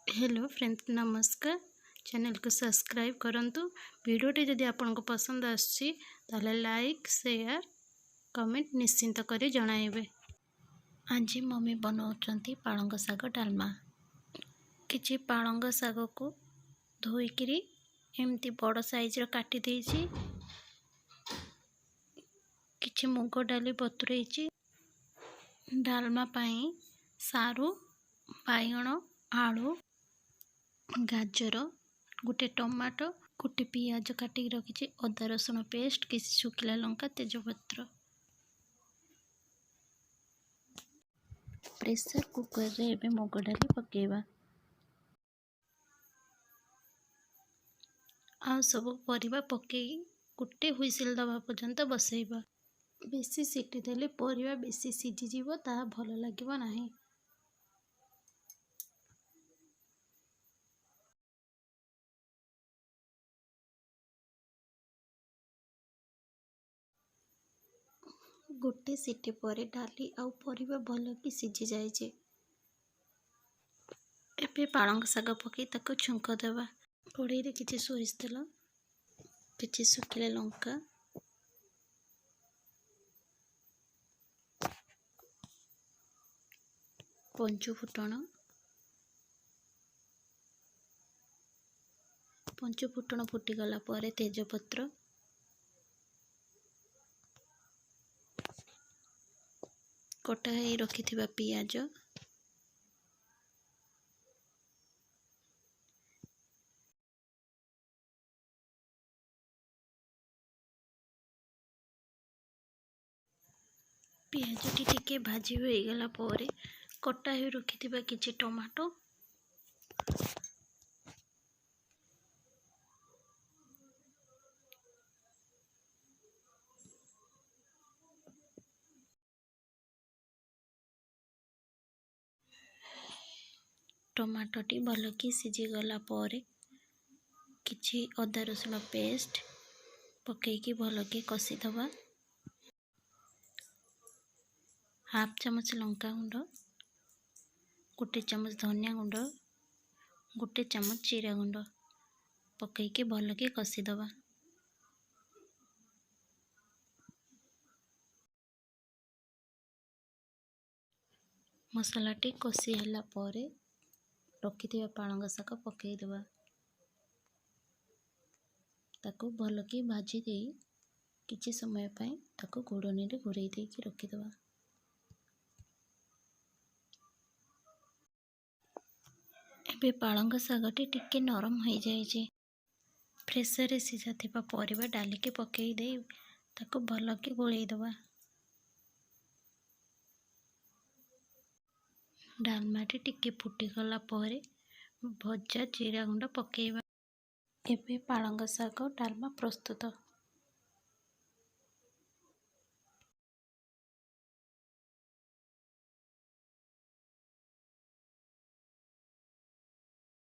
Hello friends, ନମସ୍କାର। ଚ୍ୟାନେଲକୁ subscribe କରନ୍ତୁ। ଭିଡ଼ିଓଟି ଯଦି ଆପଣଙ୍କୁ ପସନ୍ଦ ଆସୁଛି, ତାହେଲେ ଲାଇକ୍, ସେୟାର, କମେଣ୍ଟ ନିଶ୍ଚିନ୍ତ କରି ଜଣାଇବେ। ଆଜି ମମି ବନାଉଛନ୍ତି ପାଳଙ୍ଗ ଶାଗ ଡାଲମା। କିଛି ପାଳଙ୍ଗ ଶାଗକୁ ଧୋଇକିରି ଏମିତି ବଡ଼ ସାଇଜ୍ର କାଟି ଦେଇଛି। କିଛି ମୁଗ ଡାଲି ବତୁରେଇଛି। ଡାଲମା ପାଇଁ ସାରୁ, ବାଇଗଣ, ଆଳୁ, ଗାଜର, ଗୋଟେ ଟମାଟୋ, ଗୋଟେ ପିଆଜ କାଟିକି ରଖିଛି, ଅଦା ରସୁଣ ପେଷ୍ଟ, କିଛି ଶୁଖିଲା ଲଙ୍କା, ତେଜପତ୍ର। ପ୍ରେସର କୁକରରେ ଏବେ ମୁଗ ଡାଲି ପକାଇବା। ଆଉ ସବୁ ପରିବା ପକାଇ ଗୋଟେ ହୁଇସିଲ୍ ଦେବା ପର୍ଯ୍ୟନ୍ତ ବସାଇବା। ବେଶୀ ସିଟି ଦେଲେ ପରିବା ବେଶୀ ସିଝିଯିବ, ତାହା ଭଲ ଲାଗିବ ନାହିଁ। ଗୋଟେ ସିଟି ପରେ ଡାଲି ଆଉ ପରିବା ଭଲକି ସିଝି ଯାଇଛି। ଏବେ ପାଳଙ୍ଗ ଶାଗ ପକାଇ ତାକୁ ଛୁଙ୍କ ଦେବା। କଢ଼େଇରେ କିଛି ସୋରିଷ ତେଲ, କିଛି ଶୁଖିଲା ଲଙ୍କା, ପଞ୍ଚୁ ଫୁଟଣ, ପଞ୍ଚୁ ଫୁଟଣ ଫୁଟିଗଲା ପରେ ତେଜପତ୍ର, କଟା ହେଇ ରଖିଥିବା ପିଆଜ, ପିଆଜଟି ଟିକେ ଭାଜି ହୋଇଗଲା ପରେ କଟା ହୋଇ ରଖିଥିବା କିଛି ଟମାଟୋ, ଟମାଟୋଟି ଭଲକି ସିଝିଗଲା ପରେ କିଛି ଅଦା ରସୁଣ ପେଷ୍ଟ ପକାଇକି ଭଲକି କଷିଦେବା। ହାଫ୍ ଚାମଚ ଲଙ୍କା ଗୁଣ୍ଡ, ଗୋଟେ ଚାମଚ ଧନିଆ ଗୁଣ୍ଡ, ଗୋଟେ ଚାମଚ ଜିରା ଗୁଣ୍ଡ ପକାଇକି ଭଲକି କଷିଦେବା। ମସଲାଟି କଷି ହେଲା ପରେ ରଖିଥିବା ପାଳଙ୍ଗ ଶାଗ ପକାଇଦେବା। ତାକୁ ଭଲକି ଭାଜି ଦେଇ କିଛି ସମୟ ପାଇଁ ତାକୁ ଘୋଡ଼ଣୀରେ ଘୋଡ଼େଇ ଦେଇକି ରଖିଦେବା। ଏବେ ପାଳଙ୍ଗ ଶାଗଟି ଟିକେ ନରମ ହୋଇଯାଇଛି। ପ୍ରେସରରେ ସିଝା ଥିବା ପରିବା ଡାଲିକି ପକାଇ ଦେଇ ତାକୁ ଭଲକି ଗୋଳେଇ ଦେବା। ଡାଲମାଟି ଟିକେ ଫୁଟିଗଲା ପରେ ଭଜା ଜିରା ଗୁଣ୍ଡ ପକାଇବା। ଏବେ ପାଳଙ୍ଗ ଶାଗ ଡାଲମା ପ୍ରସ୍ତୁତ।